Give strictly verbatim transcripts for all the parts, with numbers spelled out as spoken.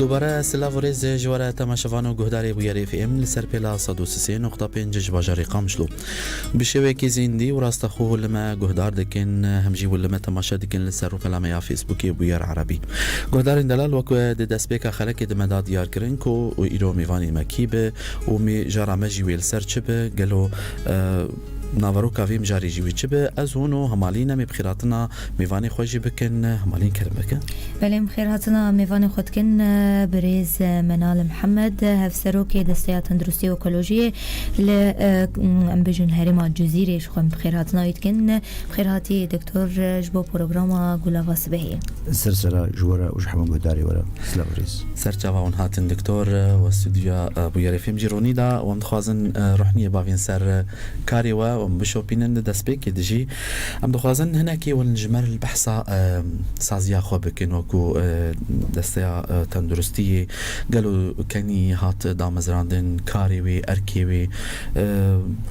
Were silav û rêz ji were temaşevan û guhdarê Bûyerê F M li ser pêla sed û sê noqta pênc ji bajarê Qamişlo. Bi şêwekî zîndî û rastaxo li me guhdar dikin, hem jî li me temaşe dikin li ser rûpela me ya Facebookê Bûyer Erebî. Guhdarên delal, wek di destpêka xelekê di me da diyar kirin ku û îro mêvanê me kî bi û mê jara me jî wê li ser çi bi, gelo, e, naveroka vê mijarê jî wê çi bi, ez hûn û hemalî ne mê bi xêrhatina mêvanê xwe jî bikin, hemalîn kerem bikin. Belê, em xêrhatina mêvanê xwe dikin, e, birêz, e, Menal Mihemed, e, hevserokê Desteya Tenduristî û Ekolojiyê li, e, em bêjin herêma Cizîrê ji xwe em bi xêrhatina wî dikin. Bi xêrhatî doktor, e, ji bo programa Gulava Sibehê. Ser sera ji we re û ji hemû guhdarê we re silav û rêz. Ser çava hûn hatin doktor, e, we stûdyoya, e, Bûyerê F M jî ronî da, û em dixwazin, e, ruhniyê bavên ser, e, karê we û em bişopînin di destpêkê de jî. Em dixwazin hinekî hûn ji me re li behsa, e, saziya xwe bikin, wekû, e, desteya, e, tenduristiyê, gelo kenî hat damezrandin, karê wê, erkê wê, e,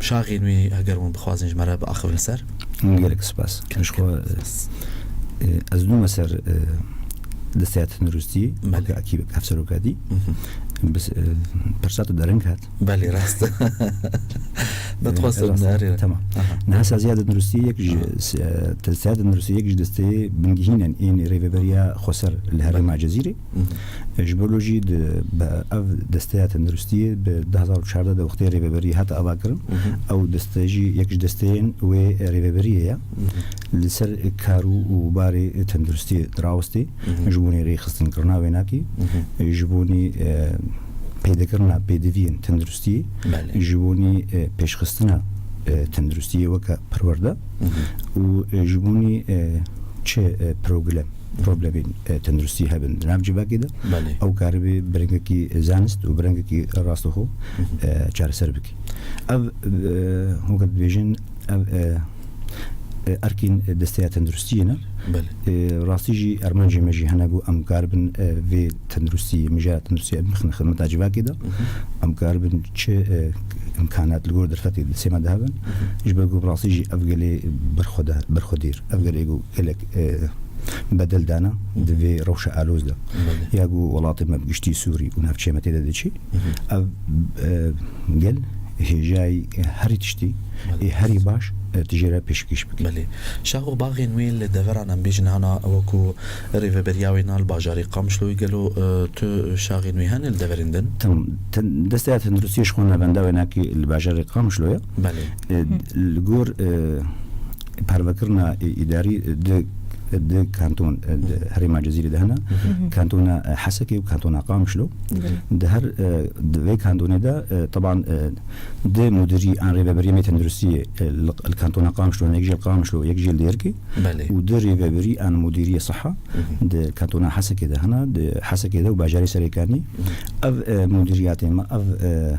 şaxên wê, heger hûn bixwazin ji me re biaxivin ser? Gelek spas. Gelek Ji xwe, spas. e, ez dûme ser, e, desteya tenduristiyê, Belê. weke ekîbek hevserokatî. Mhm. Bis, e, pirsa tu dereng hat. Belê, rast. Dixwazim, Rast. erê. Tamam. Aha. Niha saziya tenduristiyê yek ji, Aha. se-, te-, saziya tenduristiyê yek ji desteyê bingehîn in ên rêveberiya xweser li herêma Belê. Cezîrê. Mhm. Ji bo jî di, bi ev desteya tenduristiyê bi du hezar û çardeh de wextê rêveberî hat avakirin. Mhm. Ew deste jî yek ji desteyên wê rêveberiyê ye. Mhm. Li ser kar û, û barê tenduristiyê dirawestê, Mhm. ji bo nê rêxistinkirina wênakî, Mhm. ji bo nê, e, pêdekirina pêdiviyên tenduristiyê, Belê. ji bo nê, e, pêşxistina, e, tenduristiyê weke perwerde Mhm. û, e, ji bo nê, e, çi, e, problem, problemên, e, tenduristî hebin di nav civakê de, Belê. ew karibe bi rengekî zanist û bi rengekî rastixo, Mhm. e, çareser bike. Ev, e, weke dibêjin, ev, e, e, erkên desteya tenduristiyê ne. Belê. E, rastî jî armancê me jî hene ku em karibin, e, vê tenduristiyê, mijara tenduristiyê bixin xidmeta civakê de. Mhm. Em karibin çi, e, imkanat li gor derfetê di destê me de hebin. Mhm. Ji ber ku bi rastî jî ev gelê berxweda-, berxwedêr, ev gelê ku gelek, e, bedel dana di vê rewşa aloz de. Belê. Ya ku welatê me bi giştî Sûrî û navçeya me tê de diçî, Mhm. ev, e, gel hêjayî herî tiştî, Belê. ê herî baş, e, tu jê re pêşkêş bike. Belê. Şax û baxên wê li deveran em bêjin hana wekû rêveberiya wê na li bajarê Qamişloyê gelo, e, tu şaxên wê hene li deverên din? Tamam. Ten-, desteya tenduristiyê ji xwe navenda wênakî li bajarê Qamişlo ye. Belê. E, Hı. li gor, e, parvekirina, e, îdarî, e, di, di kanton, e, di Hı. herêma Cezîrê de hene. Hı hı. Kantona, e, Hesekê û kantona Qamişlo. Belê. Di her, e, di vê kantonê de, e, teban, e, di mudirî an rêveberiya me tenduristiyê, e, li, li kantona Qamişlo, yek jê li Qamişlo, yek jê li Dêrikê. Belê. Û di rêvebirî an mudirî siha Hı hı. di kantona Hesekê de hene, di Hesekê de û bajarê Serêkanî. Hı hı. Ev, e, mudiriyatê me, ev, e,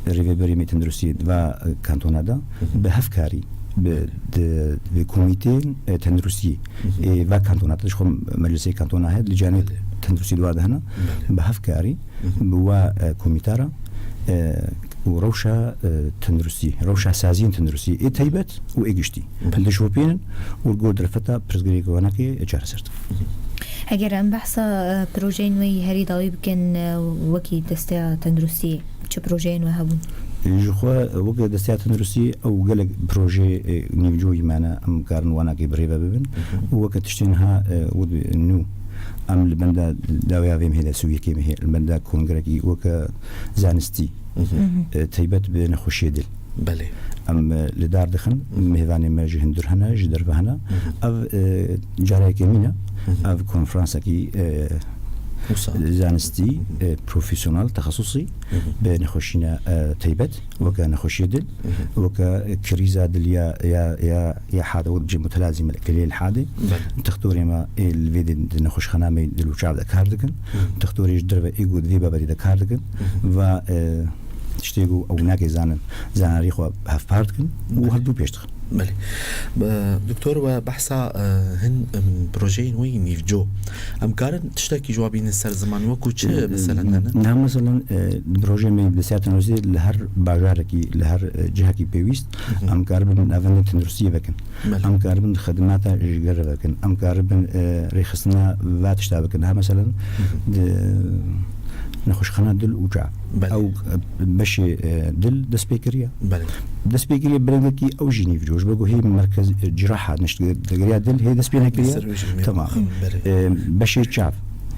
rêveberê me tenduristiyê di va, e, kantona de Hı hı. bi hevkarî, bi, Belê. di, bi komîteyên, e, tenduristiyê, Hı hı. ê va kantona de, ji xwe meclisê kantona heye, li canê Belê. tenduristî di wa de hene, Belê. bi hevkarî, Hı hı. bi wa, e, komîta re, e, û rewşa, e, tenduristî, rewşa saziyên tenduristî ê taybet û ê giştî Belê. dişopînin û li gor derfeta pirsgirêkê wanakê çareser dikin. Hı hı. Eger em behsa, e, projeyên we yî herî dawî bikin, e, wekî desteya tenduristî, çi projeyên we hebûn? Ji xwe, e, weke desteya tenduristî ew gelek projeyê, e, nîvcoyî me ne, em karin wanakê bi rê ve bibin. Hı hı. Û weke tiştên ha, e, wek nû, em li benda dawiya vê mehê de, sî û yekê mehê, li benda kongrekî weke zanistî, Hı hı. Hı hı. e, taybet bi nexweşiyê dil. Belê. Em, e, li dar dixin, Hı hı. mêvanê me ji hundir hene, ji derve hene. Hı hı. Ev, e, cara yekemîn e. Hı hı. Ev konferansekî, e, Wisa. zanistî, Hı hı. e, profesyonel, texesusî, Hı hı. bi nexweşîna, e, taybet, weke nexweşiyê dil, Hı hı. weke krîza dil ya, ya, ya, ya hade, wek cî mutelazîm el-, kelê el-hade. Belê. Textorê me ê li vê di, di nexweşxana me dil û çav de kar dikin. Hı hı. Textorê ji derve ê ku di vê babetê de kar dikin. Hı hı. Va, e, tiştê ku ew nake zanin, zanarî xwe hevpar dikin û hevdû pêş dixin. Belê. Be-, doktor, we behsa, e, hin, em, projeyên we yî nîvco. Em karin tiştekî ji we bînin ser ziman, wekû çi, e, meselen, hene? Niha meselen, e, projeyê me yî bi siyaseten li her bajarekî, li her, e, cihekî pêwîst, Hı hı. em karibin navendên tenduristiyê vekin. Belê. Em karibin xidmata ji gere vekin. Em karibin, e, rêxistina va tişta bikin. Ha, meselen, Hı hı. di nexweşxana dil û çav. Belê. Ew, e, beşê, e, dil dest pê kiriye. Belê. Dest pê kiriye bi rengekî ew jî nîvco. Ji bo ku hê merkez, e, ciraha niştgiriya dil hê dest pê nekiriye. Ser wê jî Tamam. Belê. E, beşê çav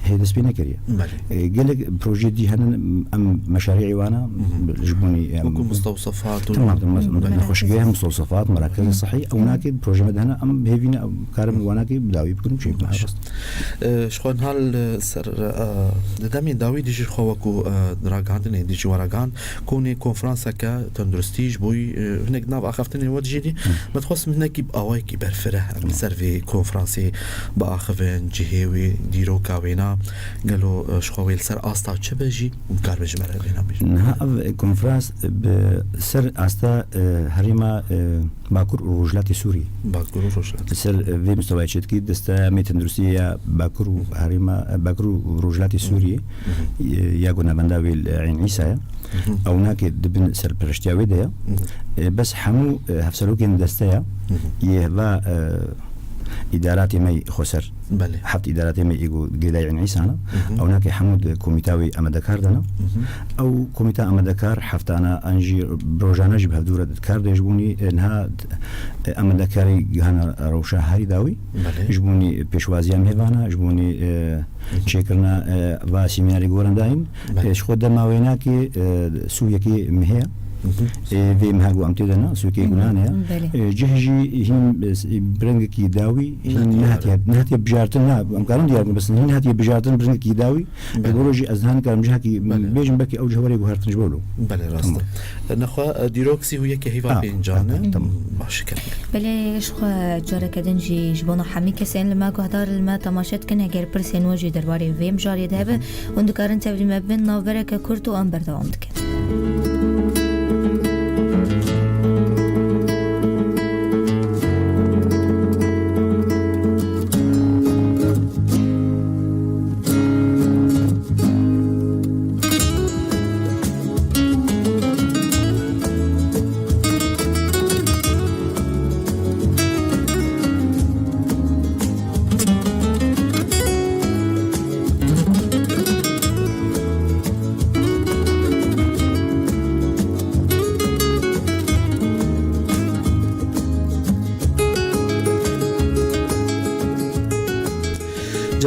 hê dest pê nekiriye. Belê. E, gelek projeyê dî hene, em meşarî wana, Hı hı. ji bo nî, em, Wekû mustewsefat û Tamam, tamam. Hı, Nexweşxaneya mustewsefat, merakez Hı. sihî, ew nake, projeyê me de hene, em hêvî ne, em karin Hı. wana ke bi dawî bikin û çêbikin. Baş. Rast. E, ji xwe niha li ser, e, di demên dawî de jî xwe wekû, e, ragihandinê de jî we ragihand, konê konferanseke tenduristî ji bo, e, hinek di nav axaftinê we de jî dî. Hı. Me dixwest hinekî bi awayekî berfireh em li Tamam. ser vê konferansê biaxivin, cihê wê, dîroka wêna, gelo, e, ji xwe wê li ser asta çi be jî, em karibin ji me re vêna bêjin. Niha ev konferans bi ser asta, e, herêma, e, Bakur û Rojhilatê Sûriyê. Bakur û Rojhilatê. Li ser, e, vê mistewayê çêdikî, desteya me tenduristiyê ya Bakur û herêma, e, Bakur û Rojhilatê Sûriyê, Hı hı. e, ya ku navenda wê li Eyn Îsa ye. Hı hı. Ew nake di bin serpereştiya wê de ye. Hı hı. E, bes hemû, e, hevserokên desteya Hı hı. yê va, e, îdaratê me yê xweser. Belê. Heft îdaratê me yê ku girêdayî Eyn Îsa ne. Hı hı. Ew nake hemû di komîta wê amadekar de ne. Hı hı. Ew komîta amadekar heftana an jî rojane jî bi hevdû re di kar de ji bo nî, e, niha, e, amadekarî gihana rewşa herî dawî. Belê. Ji bo nî pêşwaziya mêvana, ji bo nî, e, Hı hı. çêkirina, e, va semînarê ku werin dayîn. Belê. E, ji xwe dema wê nake, e, sûyekê mehê ye. Hı hı. E, vê meha ku em tê de ne, sûyekê Hı hı. gunane ye. Belê. E, cih jî hîn, e, bi rengekî dawî, hîn Nehatiye nehatiye, diyar. nehatiye bijartin, na, em karin diyar bikin, bes hîn hatiye bijartin bi rengekî dawî. Belê. Ji bo rojî ez niha nikarim cihekî Belê. bêjim, belkî ew cihê were guhertin ji bo lo. Belê, rast e. Tamam. E, nexwe, e, dîrok sî û yekê heyva Ha, pêncan ha, e. tamam. Baş e, kevin. Belê, ji xwe careke din jî ji bona hemî kesên li me guhdar, li me temaşe dikin, eger pirsên we jî derbarê vê mijarê de hebe, Hı hı. hûn dikarin tevlî me bibin, navbereke kurt û em berdewam dikin.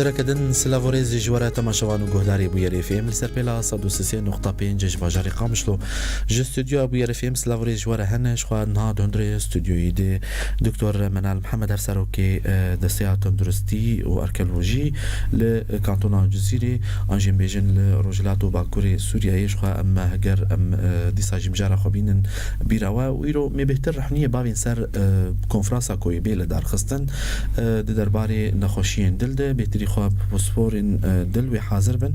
Careke din silav û rêz ji we re temaşevan û guhdarê Bûyer F M li ser pêla sed û sê nokta pênc ji bajarê Qamişlo. Ji stûdyoya Bûyer F M silav û rêz ji we re hene, ji xwe niha di hundirê stûdyoyê de Doktor Menal Mihemed, hevserokê, e, Desteya Tenduristî û Arkeolojî li Kantona Cizîrê, an jî em bêjin li Rojhilat û Bakurê Sûriyeyê, ji xwe em heger em, e, dîsa jî mijara xwe bînin bîra we û îro me bêhtir rehniyê bavên ser, e, konferansa ku yê bê li darxistin, e, di derbarê nexweşiyên dil de, bêhtirî xwe pisporên, e, dil wê hazir bin.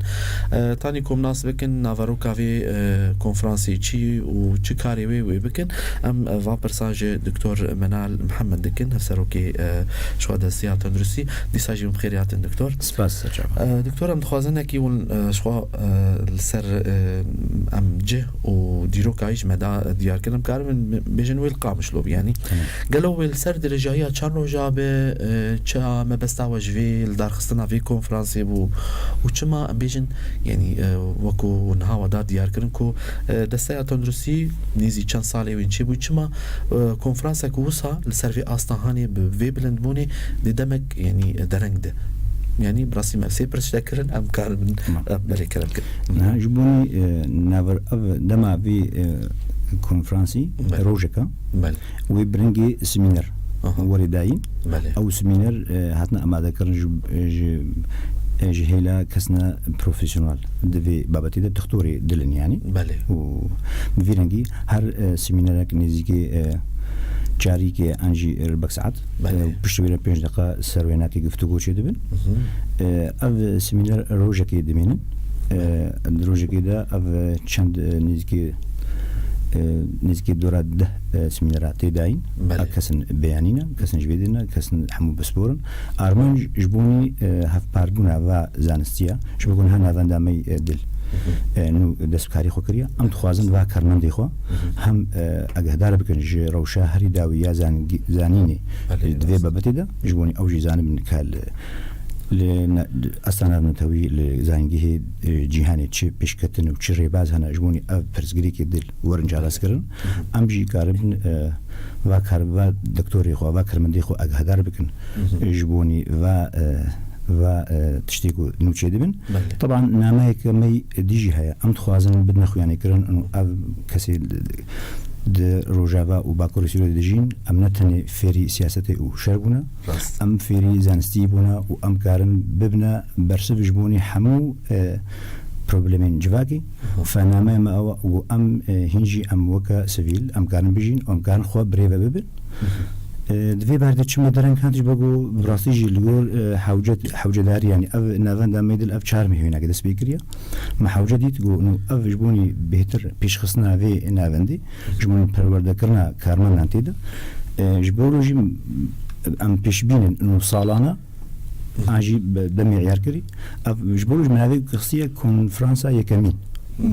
E, tanî ku em nas bikin, naveroka vê, e, konferansê çi û çi karê wê wê bikin, em, e, va pirsan ji Doktor Menal Mihemed dikin, hevserokê, e, ji xwe Desteya Tenduristî. Dîsa jî hûn bi xêrê hatin, Doktor. Spas, ser çava. E, Doktor, em dixwazin nekî hûn, e, ji xwe, e, li ser, e, em cih û dîroka wî ji me da diyar kirin, em karibin bêjin wê li Qamişlo bû, yanî. Tamam. Gelo wê li ser dirêjahiya çend roja be, e, çi mebesta we ji vê lidarxistina vê konferansê bû û çima em bêjin, yanî, e, wekû niha we da diyar kirin ku, e, Desteya Tenduristî nêzî çend salê wên çêbû, çima, e, konferansek wisa li ser vê asta hanê bi vê bilindbûnê di demek, yanî, dereng de. Yanî, bi rastî me sê pirs de kirin, em karibin, Tamam. em belê kerem kirin. Niha ji bo nî, e, naver-, ev dema vê, e, konferansî Belê. rojeka Belê. wê bi rengê semîner Aha. werê dayîn. Belê. Ew semîner, e, hatine amadekirin ji, ji, e, ji hêla kesine profesyonel di vê babetê de, dixtorê dil in yanî. Belê. Û bi vî rengî her, e, semînerek nêzîkê, e, çarîkê an jî ribek saet, Belê. e, piştî wê re pênc deqa ser wênakê guftûgo çêdibin. Hı hı. E, ev semîner rojekê dimînin. E, Belê. di rojekê de ev, e, çend, e, nêzîkê e, nêzîkî dora deh, e, semînera tê dayîn. Belê. A kesin beyanî ne, kesin ji vê dê ne, kesin hemû pispor in. Armanc ji bonî, e, hevparbûna va zanistiya, ji bo ku niha navenda me, e, dil, e, nû dest bi karî xwe kiriye. Em dixwazin va karmendê xwe hem, e, agehdar bikin ji rewşa herî dawî ya zanî-, zanînê, Belê, e, di vê rast. babetê de, ji bonî ew jî zanibin ka li, li ne-, asta navnetewî li zanîngehê, e, cîhanê çi pêşketin û çi rêbaz hene, ji bonî ev pirsgirêkê dil werin çaresekirin. Em jî karibin, e, va kar-, va doktorê xwe, va karmendê xwe agehdar bikin. Ji bonî va, e, va, e, tiştê ku nû çê dibin. Belê. Teban nameyeke me dî jî heye. Em dixwazin bidine xuyanîkirin û ev kesê di Rojava û Bakurê Sûriyê de dijîn, em ne tenê fêrî siyasetê û şer bûne. Rast. Em fêrî zanistî bûne û em karin bibine bersiv ji bonî hemû, e, problemên civakê. Aha. Fe nameya me ew e û em, e, hîn jî em weke sivîl, em karin bijîn, em karin xwe bi rê ve bibin. E, di vê ber de çi me dereng hat ji bo ku bi rastî jî li gor, e, hewcet-, hewcedarî, yanî ev navenda me dil ev çar meh wênake dest pê kiriye. Me hewce dît ku nû ev ji bonî bêhtir pêşxistina vê navendê, ji bonî perwerdekirina karmendan tê de, e, ji bo rojî em pêşbînin nû salane, an jî bi demê iyar kirî. Ev ji bo rojî me navê xistiye konferansa yekemîn.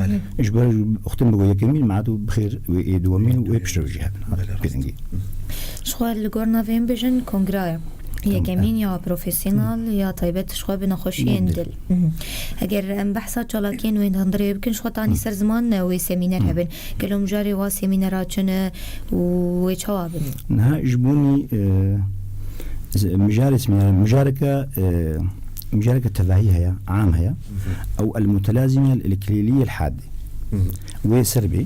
Belê. Ji bo wextên bi yekemîn, me tu bi xêr wê ê dewemîn û wê piştre jî hebin. Belê, rast. Girîngî. Ji xwe li gor navê em bêjin kongreya yekemîn ya profesyonel ya taybet ji xwe bi nexweşiyên dil. Dil. Mhm. Eger em behsa çalakiyên wê hundirê bikin, ji xwe tanî ser ziman wê semîner hebin. Gelo mijarê wa semînera çi ne û wê çawa bin? Niha ji bonî, e, z-, mijarê semîner, mijareke, e, mijareke tevahî heye, am heye. Ew el mutelazime el iklîlî el hadî. Wê ser bê.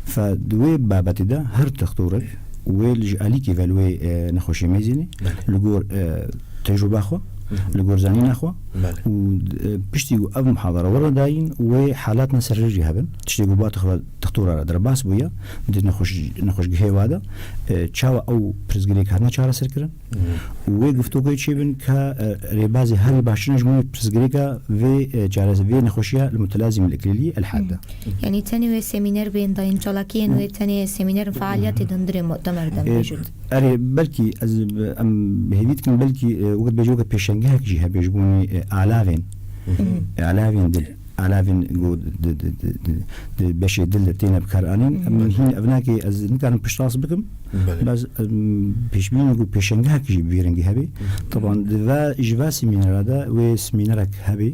Fe di wê babetê de her textorek wê li ji alîkî ve li wê, e, nexweşiyê mêzînê, Belê. li gor, e, tecrûba xwe, li gor zanîna xwe Belê. û, e, piştî ku ev muhadara were dayîn, wê halatna serî jî hebin. Tiştê ku ba textora, textora re derbas bûye, di nexweş-, nexweşgehê wa de, e, çawa ew pirsgirêk hatine çareserkirin? Û wê guftogê çêbin ka, e, rêbazê herî baş çi ne ji bo pirsgirêka vê, e, çarese-, vê nexweşiya li mutelazîm li iklîlî el hadde. Yanî tenê wê semîner bên dayîn, çalakiyên wê tenê semîner, fealiyetê di hundirê mutemer de E, mevcûd. Erê, belkî ez, em hêvî dikin, belkî, e, wekî dibêje weke pêşengehek jî hebe ji bo, e, alavên. E, alavên dil. Alavên ku di, di, di, di, di beşê dil de têne bikaranîn. Em hîn ev nake, ez nikarim piştrast bikim. Belê. Bes, em, pêşbînê ku pêşengehek jî bi vî rengî hebe. Teban di va, ji va semînera de wê semînerek hebe.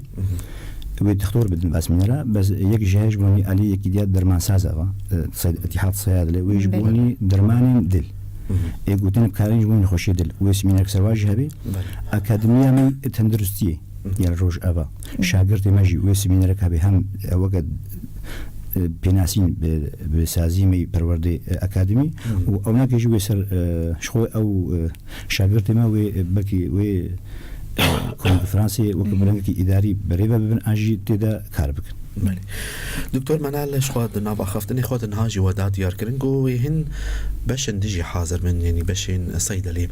Wê dixtor bidin va semînera. Bes yek ji hej wanî alî yekî diya dermansaz ava. E, Seyd, Etîhad Seyad le. Wê ji Belê. bonî dermanên dil. Ê ku têne bikaranîn ji bo nexweşiyê dil. Wê semînerek ser wa jî hebe. Belê. Akademiya me tenduristiyê. Hı. Ya Rojava. Hı. Şagirtê me jî wê semînerek hebe hem, e, weke, e, pênasîn bi, bi sazî me perwerdê, e, akademî. Hı. Û ewnakê jî wê ser, e, ji xwe ew, e, şagirtê me wê, e, belkî wê, e, konferansê weke Hı. bi rengekî îdarî berêve bibin an jî tê de kar bikin. Belê. Doktor Menal ji xwe di nav axaftinê xwe de niha jî we da diyar kirin ku wê hin beşên dijî hazir bin, yanî beşên seydelê. Hı.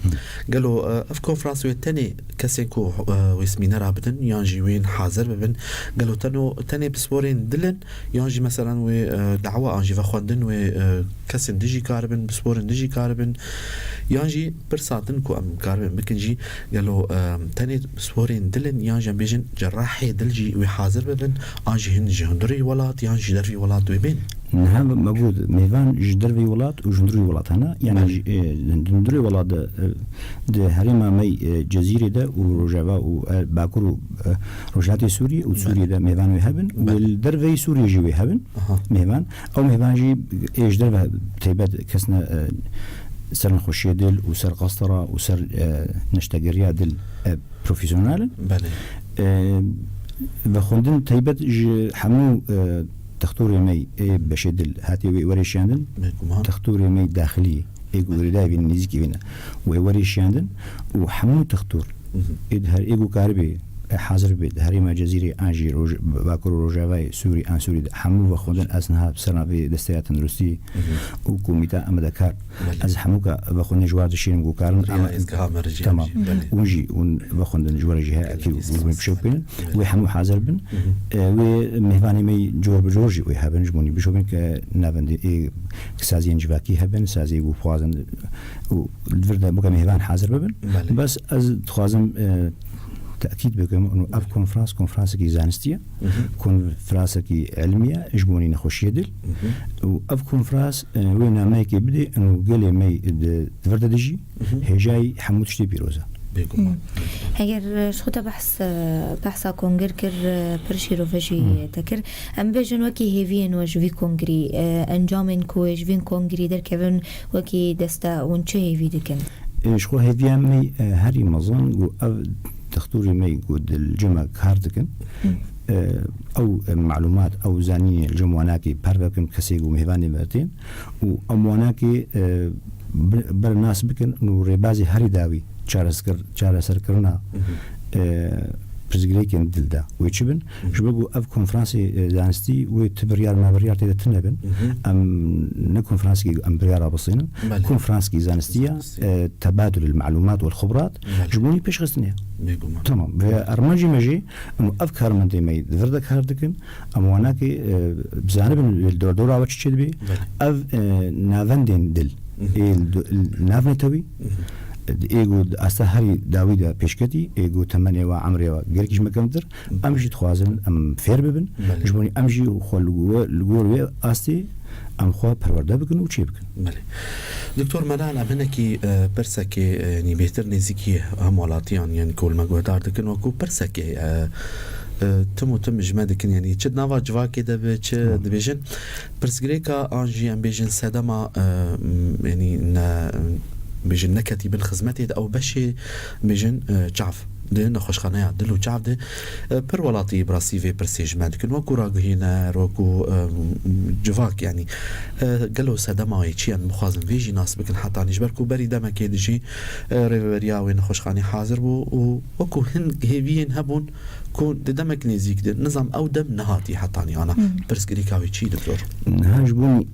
Gelo, e, ev konferans wê tenê kesên ku, e, wê semînera bidin yan jî wên hazir bibin, gelo teno, tenê pisporên dil in yan jî meselan wê, e, dawa an jî vexwendin wê, e, kesên dijî karibin, pisporên dijî karibin yan jî pirsa din ku em karibin bikin jî, gelo, e, tenê pisporên dil in yan jî em bêjin cerahê dil jî wê hazir bibin an jî hin ji hundirê welat yan jî dervî welat wê bên? Niha me got mêvan ji dervê welat û ji hundirê welat hene. Yanî Belê. ji, e, di hundirê welat de, e, di herêma me, e, Cezîrê de û Rojava û, e, Bakur û, e, Rojhilatê Sûriyê û Belê. Sûriyê de mêvan wê hebin û Belê. li derveyî Sûriyê jî wê hebin Aha. mêvan. Ew mêvan jî ê ji derve taybet kesne, e, ser nexweşiyê dil û ser qastera û ser, e, neştegeriya dil, e, profesyonel in. Belê. E, vexwendin taybet ji hemû, e, textorê me ê beşê dil hatiye wê werê şiyandin. Bêguman. Textorê me daxilî ê ku girêdayî vî ne, nêzîkî vî ne, wê werê şiyandin û hemû textor Hı hı. ê di her ê ku karibê hazir bê di herêma Cezîrê an jî Roj-, Bakur û Rojavayê Sûrî an Sûrî de hemû vexwendin, ez niha bi ser navê Desteya Tenduristî û Komîta Amadekar, belê, ez hemûka vexwendin ji war dişînim ku karin. Riya ama êzgeha mercî, tamam, jî, belê, hûn jî hûn vexwendin ji we re jî heye, ekî û hûn pişew bînin. Belê. Wê hemû hazir bin. Hı hı. E, wê mêvanê me yî cor bi cor jî wê hebin, ji bo nî bişopin ke navendê ê saziyên civakî hebin, saziyê ku bixwazin û li vir de bike mêvan hazir bibin. Belê. Bes ez dixwazim, e, tekîd bikim, û ev konferans, konferansekî zanistî ye, hı hı, konferansekî ilmî ye, ji bo nî nexweşiyê dil. Hı hı. Û ev konferans, e, wê nameyekê bidê, û gelê me di, di vir de dijî, hı hı, hêjayî hemû tiştê pîroz e. Bêguman. Hmm. Eger, e, ji xwe te behs, e, behsa kongir kir, e, pir şîrove jî, hmm, te kir. Em bêjin wekî hêviyên we ji vî kongirî, e, encamên ku wê ji vîn kongirî derkevin wekî deste hûn çi hêvî dikin? E, ji xwe hêviya me, e, herî mezin ku ev dixtûrê me ku di li cem me kar dikin, hmm, e, ew, e, malûmat, ew zanînê li cem wanakê perve bikin kesê ku mêvanê me tên û em wanakê, e, bi-, bernas bikin û rêbazê herî dawî çareser-, çareserkirina, hı hı, e, pirsgirêkên dil de wê çi bin? Hı hı. Ji bo ku ev konferansê, e, zanistî wê ti biryar mabiryar tê de tune bin. Hı hı. Em ne konferansekî em biryara bisînin. Belê. Konferansekî zanistî ye, zanistî, e, tebadul el malûmat wel xibrat, belê, ji bo nî pêşxistinê. Bêguman. Tamam. Ve armancê me jî, em ev karmendê me di vir de kar dikin. Em wanakê, e, bizanibin li dor-, dora we çi çêdibê. Belê. Ev, e, navendên dil, mhm, ê li do-, li navnetewî, mhm, ê ku di asta herî dawî de pêşketî, ê ku temenê we, emrê we gelekî ji me kevntir, mhm, em jî dixwazin em fêr bibin. Belê. Ji bo em jî xwe li go-, li gor wê astê em xwe perwerde bikin û çê bikin. Belê. Doktor Menal, em hinekî, e, pirsekê, e, yanî bêhtir nêzîkî hemwelatiyan yên ku li me guhdar dikin, wekû pirsekê, e, e, tim û tim ji me dikin, yanî çi di nava civakê de be, çi, tamam, dibêjin, pirsgirêka an jî em bêjin sedema, e, m-, yanî ne, bêjin neketî bin xizmetê de ew beşê bêjin, e, çav di nexweşxaneya dil û çav de, e, pir welatî bi rastî vê pirsê ji me dikin. Wekû raguhîner, wekû, e, civak, yanî, e, gelo sedema wê çi ye? Em bixwazin vê jî nas bikin hetanî, ji ber ku berî demekê dijî, e, rêveberiya wê nexweşxanê hazir bû û wekû hin hêviyên hebûn ku di demek nêzîk de, nizam ew dem nehatî hetanî ana. Hmm. Pirsgirêka wê çi, doktor? Niha ji bo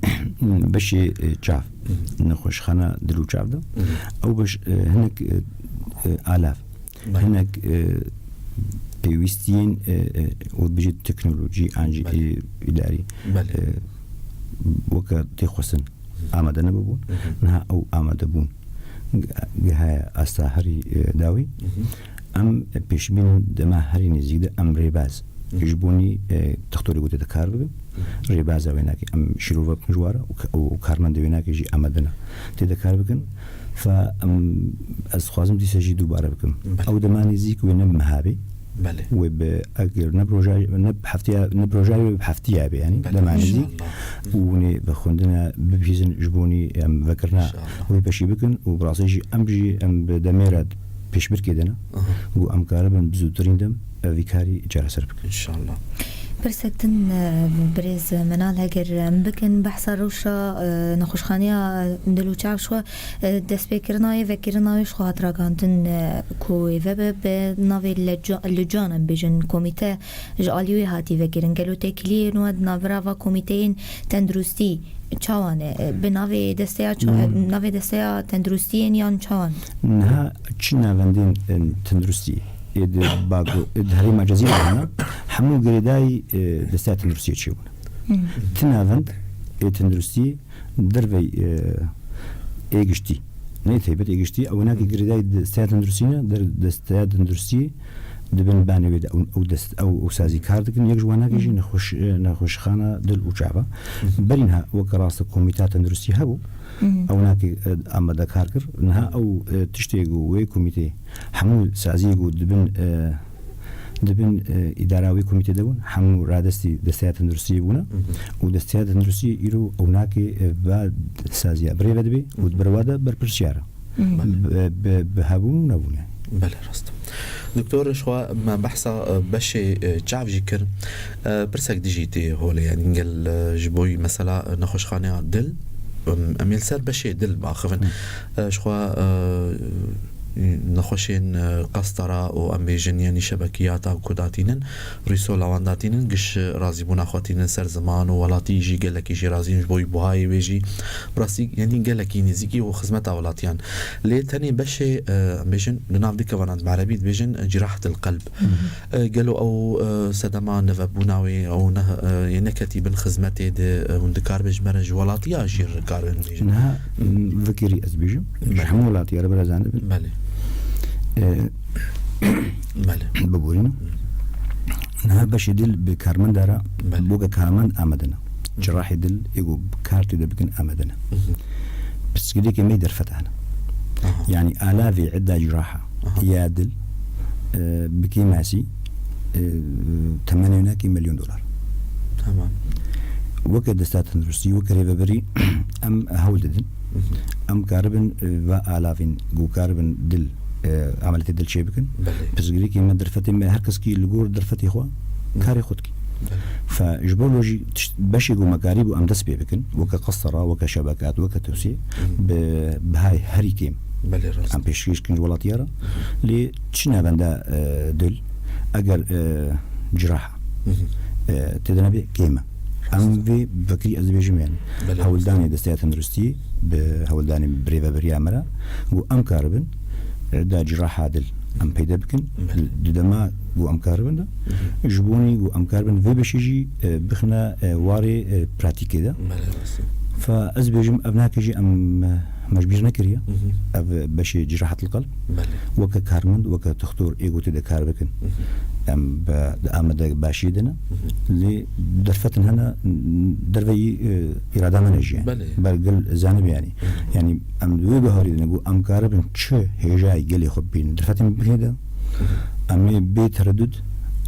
beşê, e, çav, hmm, nexweşxana dil û çav de, hmm, ew beş, e, hinek, e, e, alav, belê, hinek, e, pêwîstiyên, e, e, û dibêjî teknolojî an jî, belê, e, îdarî, belê, e, weke tê xwestin, hı, amade nebûbûn. Hı hı. Niha ew amade bûn. Ge-, gehaye asta herî, e, dawî. Hı hı. Em pêşbîn dema herî nêzîk de em rêbaz, hı, ji bo nî, e, dixtorê ku tê de kar bikin. Hı. Rêbaza wênakê em şîrove bikin ji wara û ka-, û karmendê wênakê jî amade ne. Tê de kar bikin. Fe, em, ez dixwazim dîsa jî dubare bikim. Belê. Ew dema nêzîk wê ne bi meha bê. Belê. Wê bi, eger ne bi roja, ne bi heftiya, ne bi roja wê bi heftiya bê, yanî, belê, dema nêzîk. Înşallah. Û hûn ê vexwendina bibihîzin ji bo nî em vekirina, înşallah, wê peşî bikin û bi rastî jî em jî em bi demê re pêşbirkê de ne. Aha. Ku em karibin bi zûtirîn dem ev vî karî çareser bikin. Înşallah. Pirsek din, e, birêz Menal, heger em bikin behsa rewşa, e, nexweşxaneya dil û çav ji xwe, e, destpêkirina wê, vekirina wê ji xwe hat ragandin, e, ku wê vebe bi navê Leca-, Lican, em bêjin, komîte ji alî wê hatî vekirin. Gelo têkiliyên we di navbera va komîteyên tenduristî çawan e? Bi navê desteya ça-, hmm, navê desteya tenduristiyên yan çawan? Niha çi navendên, e, tenduristî ê di Bago-, ê di herêma Cezîrê de hene, hemû girêdayî, e, desteya tenduristiyê çêbûne. Hmm. Ti navend ê tenduristiyê dervey, e, ê giştî, ne taybet ê giştî, ew hinekî girêdayî desteya tenduristî ne, der-, desteya tenduristî di bin banê wê de ew, ew dest, ew, ew sazî kar dikin, yek ji wanakê jî, hmm, nexweş-, e, nexweşxana dil û çava. Hı hı. Berî niha weke rast e komîta tenduristî hebû, hı hı, ew hinekî, e, amade kar kir. Niha ew, e, tiştê ku wê komîtê hemû saziyê ku di bin, e, di bin, e, îdara wê komîtê de bûn, hemû radestî desteya tenduristiyê bûne. Hı hı. Û desteya tenduristiyê îro ew nakê, e, va saziya birêve dibe û, hı hı, di ber wa de berpirsiyar e. Hı hı. Belê. Bi, bi, bi hebûn û nebûn, yanî. Belê, rast. Doktor, ji xwe me behsa, e, beşê, e, çav jî kir. E, pirsek dijî tê holê, yanî gel, e, ji bo mesela, e, nexweşxaneya dil, em, em ê li ser beşê dil biaxivin. Hı. E, ji xwe, e, nexweşên, e, qestera û em bêjin, yanî şebekiyata ku datînin, rîsola wan datînin, giş razîbûna xwe tînin ser ziman û welatî jî gelekî jî razîn ji bo wî buhayê wê jî. Bi rastî, yanî gelekî nêzîkî û xizmeta welatiyan. Lê tenê beşê, e, em bêjin, di nav dikevanan bi erebî dibêjin, cirahetil qelb. E, gelo ew, e, sedema nevebûna wê, ew ne, e, yê neketî bin xizmetê de, e, hûn dikaribin ji me re ji welatiya jî re karibin bêjin? Niha, m, vekirî ez bêjim, ji Belê. hemû welatiyê re bira zanibin. Belê. E, Belê. Biborîne. Niha beşê dil bi karmenda re, Belê. bo ke karmend amedine. Cerahê dil, ê ku kar tê de bikin, amedine. Hı hı. Pirsgirêkê me derfet hene. Aha. Yanî alavê eda ciraha Aha. ya dil, e, bi kêmasî, e, temenê wê nake milyon dolar. Tamam. Weke desta tenduristî, weke rêvebirî em hewl didin. Hı hı. Em karibin, e, va alavên ku karibin dil, e, emeliyetê dil çê bikin. Belê. Pirsgirêkê me derfetê me, her keskî li gor derfetê xwe Hı. karê xwe dikî. Belê. Fe ji bo lo jî tişt, beşê ku me karîbû em dest pê bikin, weke qestera, weke şebekat, weke tewsî, Hı. bi bihayê herî kêm Belê, rast. em pêşkêş dikin ji welatiya re. Lê çi navenda, e, dil, eger, e, ciraha, Hı hı. e, tê de nebe kêm e. Em vê vekirî ez dibêjim, yanî Belê, rast. hewldanê desteya tenduristiyê bi hewldanê birêveberiya me re ku em karibin, e, da ciraha dil em peyde bikin. Belê. Di dema ku em karibin de, Hı hı. ji bonî ku em karibin vê beşê jî, e, bixine, e, warê, e, pratîkê de. Belê, rast. Fe ez dibêjim ev nake jî em, e, me ji bîr nekiriye. Hı hı. Ev beşê cirahetil qelb. Belê. Weke karmend, weke dixtor ê ku tê de kar bikin. Hı hı. Em bi, di amede başiyê de ne. Hı hı. Lê derfetin hene, derveyî, e, îrada me ne jî. Belê. Ber gel zanibî yanî. Hı hı. Yanî em di wê biharî de ne ku em karibin çi hêjayî gelê xwe bînin derfetên bihê de. Hı hı. Em ê bê teredud,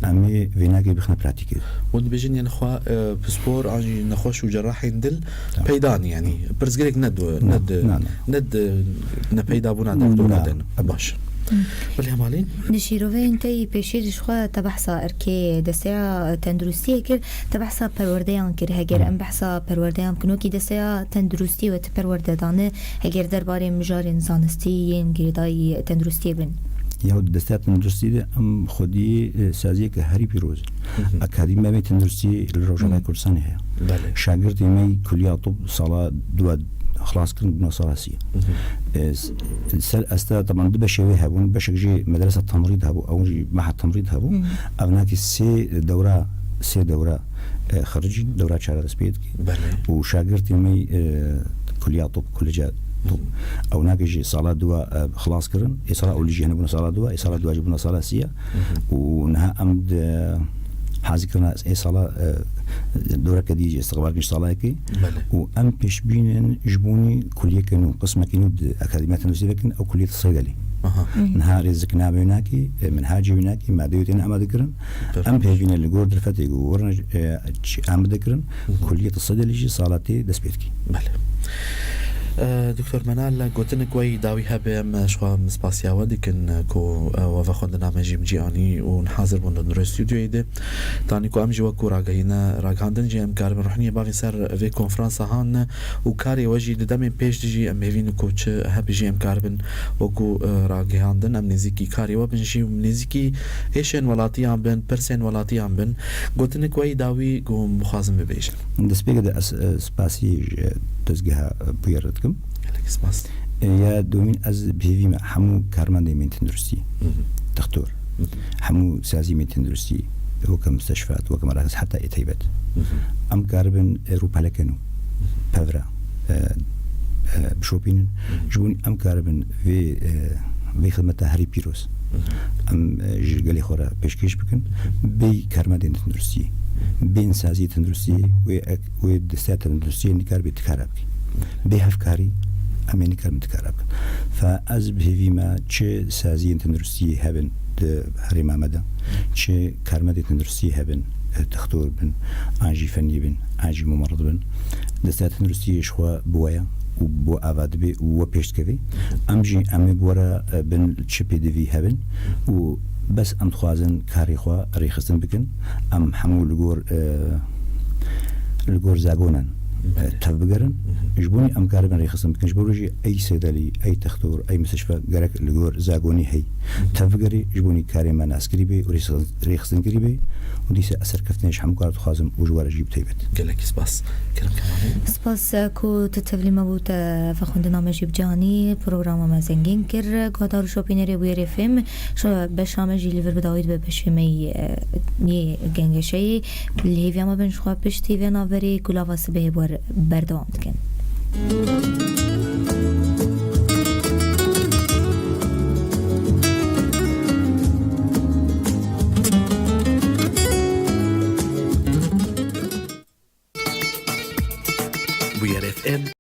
em ê vênakê bixine pratîkê. Hûn dibêjin yên xwe, e, pispor an jî nexweş û cerahên dil Tamam. peyda ne, yanî pirsgirêk ne di, ne Na, di, na, na. ne di, ne peyda bûna Na, doktora de ne. Baş. Belê, Hemalîn? Di şîroveyên te yî pêşî de ji xwe te behsa erkê desteya tenduristiyê kir, te behsa perwerdeyan kir. Heger Hı. em behsa perwerdeyan bikin, wekî desteya tenduristiyê we ti perwerde dane, heger derbarê mijarên zanistî yên girêdayî tenduristiyê bin? Ya di desteya tenduristiyê de em xwedî, e, saziyeke herî pîroz in. Hı hı. Akademiya me tenduristiyê li Rojavayê Hı. Kurdistanê heye. Belê. Şagirtê me yî kuliya tib sala dua xilas kirin, bûna sala sî. Hı hı. E, s-, ser esta, teban, du beşê wê hebûn, beşek jî medresa temrîd hebû, ew jî meha temrîd hebû. Hı hı. Ev nakî sê dewra, sê dewra, e, xiricîn, dewra çar dest pê dikî. Belê. Û şagirtê me, e, kuliya tib, kulîca tib. Hı. Ew nakî jî sala dua, e, xilas kirin. Ê sala ewlî jî hene bûna sala dua, ê sala dua jî bûna sala sî ya. Hı hı. Û niha em di hazirkirina ê sala, e, dewreke dî jî istiqbal kirin ji sala yekê. Belê. Û em pêşbînin ji bonî kuliyeke nû, qismekî nû di Akademiya Tenduristî vekin, ew kuliyet seydelî. Aha. Hı. Niha rêzik navê wê nakî, e, minhacê wê nakî, madeyê wê têne amade kirin. Perfect. Em pêşbîne li gor derfetê ku werin, e, çi amade kirin, Hı hı. kuliyet seydelî jî sala tê dest pê dikî. Belê. E, Doktor Menal, gotinik we yî dawî hebe, em ji xwe em spasiya we dikin, e, ku, e, we vexwendina me jî bi cî anî û hazir bûn li nûrê stûdyoyê de. Tanî ku em jî wekû ragihîne, ragihandin jî em karibin ruhniyê bavên ser vê konferansa han û karê we jî di demên pêş de jî em hêvî ne ku çi hebe jî em karibin wekû, e, ragihandin, em nêzîkî karê we bin jî û nêzîkî êşên welatiyan bin, pirsên welatiyan bin. Gotinik we yî dawî ku em bixwazin bibêjin. Destpêkê de ez, e, spasî ji dezgeha, e, bûye re dikim. Gelek spas. E, ya domîn ez bi hêvî me hemû karmendên me tenduristî, Hı hı. dixtor, Hı hı. hemû sazî me tenduristî, weke musteshfat, weke merakiz, heta ê taybet. Hı hı. Em karibin, e, rûpeleke nû, pevra, e, e, bişopînin. Hı hı. Ji bo em karibin vê, e, vê xizmeta herî pîroz Hı hı. em, e, ji gelê xwe re pêşkêş bikin. Bêyî karmendên tenduristiyê, bêyî saziyê tenduristiyê, wê ek-, wê desteya tenduristiyê nikaribe ti kara bike. Bê hevkarî em ê nikarin ti kara bikin. Fe ez bi hêvî me çi saziyên tenduristiyê hebin di herêma me de, çi karmendên tenduristiyê hebin, e, dixtor bin, an jî fenî bin, an jî mumerid bin, desteya tenduristiyê ji xwe bi we ye û bo ava dibe û we pêş dikeve. Em jî em ê bi we re, e, bin çi pêdivî hebin û bes em dixwazin karê xwe rêxistin bikin. Em hemû li gor, e, li gor zagonan, e, tev bigerin. Ji bo nî em karibin rêxistin bikin. Ji bo rojî ey Seydelî, ey Textor, ey Mistişfa gerek li gor zagonî hey. Tev bigerî ji bo nî karê me naskirî bê û rêxistin, rêxistinkirî bê û dîsa ez serkeftinê ji hemû kar dixwazim û ji we re jî bi taybet. Gelek spas. Kerem Kemalî. Spas, e, ku tu tevlî me bû, te vexwendina me jî bi cih anî, programa me zengîn kir. Guhdar û şopînerê Bûyerê F M, şo beşa me jî li vir bi dawî dibe beşê me yê, e, yê gengeşeyê. Li hêviya me bin ji xwe piştî vê navberê, Gulava Sibehê bi we re berdewam dikin. Bûyer F M.